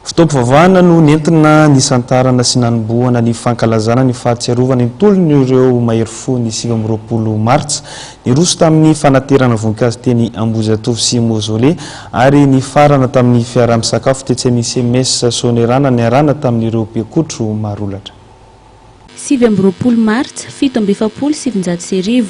Fotoam-pivavahana no nentina nisantarana sy nanombohana ny fankalazana ny fahatsiarovana ny tolon'ireo mahery fo ny 29 martsa. Niroso tamin'ny fanaterana voninkazo teny Ambohijatovo sy Mausolée ary nifarana tamin'ny fiaraha-misakafo tetsy amin'ny CMS Soanierana niarahana tamin'ireo mpikotro marolatra. 29 martsa 1947,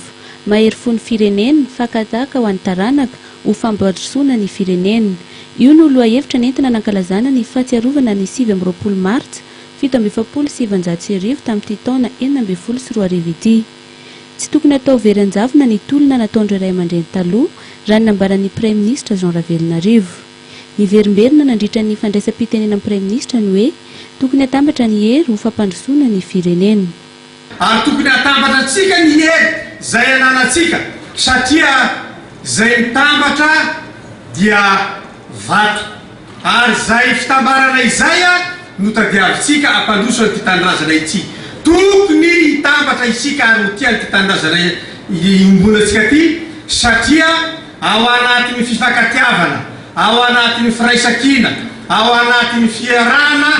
Mahery fo ny firenena, fakan-tahaka ho an'ny taranaka, ho fampandrosoana ny firenena. Io no lohahevitra nentina nankalazana ny fahatsiarovana ny 29 martsa 1947 tamin'ity taona 2016 ity. Tsy tokony hatao very an-javona ny tolona nataon'ireo ray aman-dreny taloha, raha ny nambaran'ny Praiminisitra Jean Ravelonarivo. Niverimberina nandritra ny fandraisam-pitenenan'ny Praiminisitra ny hoe tokony hatambatra ny hery ho fampandrosoana ny firenena. Ary tokony hatambatra antsika ny hery izay ananantsika satria izay mitambatra dia vato. Ary izay fitambarana izay no tadiavintsika hampandroso an'ity tanindrazana ity. Tokony hitambatra isika ary ho tia an'ity tanindrazana iombonantsika ity satria ao anatin'ny fifankatiavana, ao anatin'ny firaisankina, ao anatin'ny fiarahana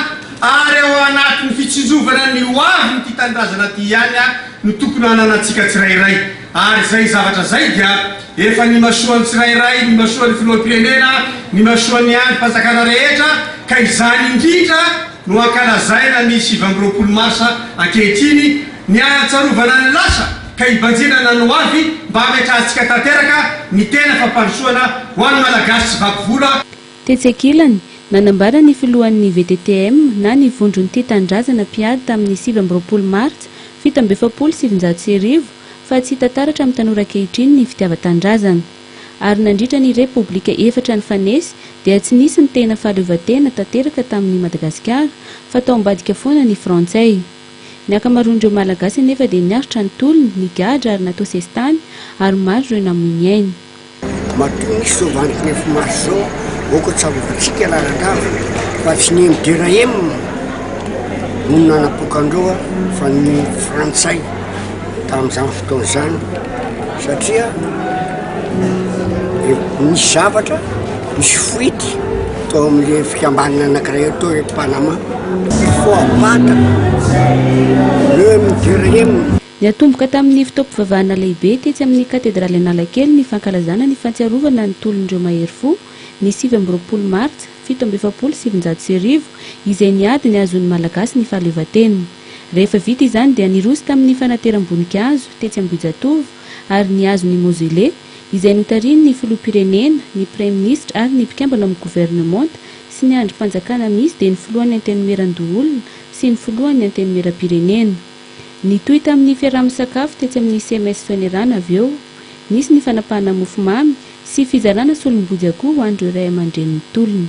ary ao anatin'ny fitsinjovana ny ho avin'ity tanindrazana ity ihany no tokony hananantsika tsirairay. Ary izay zavatra izay dia efa nimasoan'ny tsirairay, nimasoan'ny Filoham-pirenena, nimasoan'ny andrim-panjakana rehetra, ka izany indrindra no ankalazaina ny 29 marsa ankehitriny, ny hahatsarovana ny lasa ka hibanjinana ny ho avy mba hametrahantsika tanteraka ny tena fampandrosoana ho an'ny Malagasy tsy vaky vola. Tetsy ankilany, nanambara ny filohan'ny VTTM na ny Vondron'ny Tia Tanindrazana mpiady tamin'ny 29 martsa 1947 fa tsy hita taratra amin'ny tanora ankehitriny ny fitiavan-tanindrazana. Ary nandritra ny Repoblika efatra nifanesy dia tsy nisy ny tena fahaleovantena tanteraka tamin'i Madagasikara fa tao ambadika foana ny Frantsay. Ny ankamaroan'ireo Malagasy anefa dia niaritra ny tolona, nigadra ary natao sesitany ary maro ireo namoy ny ainy. Matoa misy izao vingt-neuf mars izao, aoka tsarovantsika lalandava fa tsy ny MDRM no nanapoaka an'ireo fa ny frantsay tamin'izany fotoana izany satria nisy zavatra, nisy fuite tao amin'le fikambanana anankiray atao hoe Panama. Il faut abattre le MDRM. Niatomboka tamin'ny fotoam-pivavahana lehibe tetsy amin'ny Katedraly Analakely ny fankalazana ny fahatsiarovana ny tolon'ireo mahery fo ny 29 martsa 1947 izay niady ny hahazoan'ny Malagasy ny fahaleovantena. Rehefa vita izany dia niroso tamin'ny fanateram-boninkazo tetsy Ambohijatovo ary nihazo ny Mausolée izay notarihin'ny Filoham-pirenena, ny Praiminisitra ary ny mpikambana ao amin'ny governemanta sy ny andrim-panjakana misy dia ny Filohan'ny Antenimierandoholona sy ny Filohan'ny Antenimierampirenena. Nitohy tamin'ny fiaraha-misakafo tetsy amin'ny CMS Soanierana avy eo. Nisy ny fanapahana mofomamy sy fizarana solombody akoho ho an'ireo ray aman-drenin'ny tolona.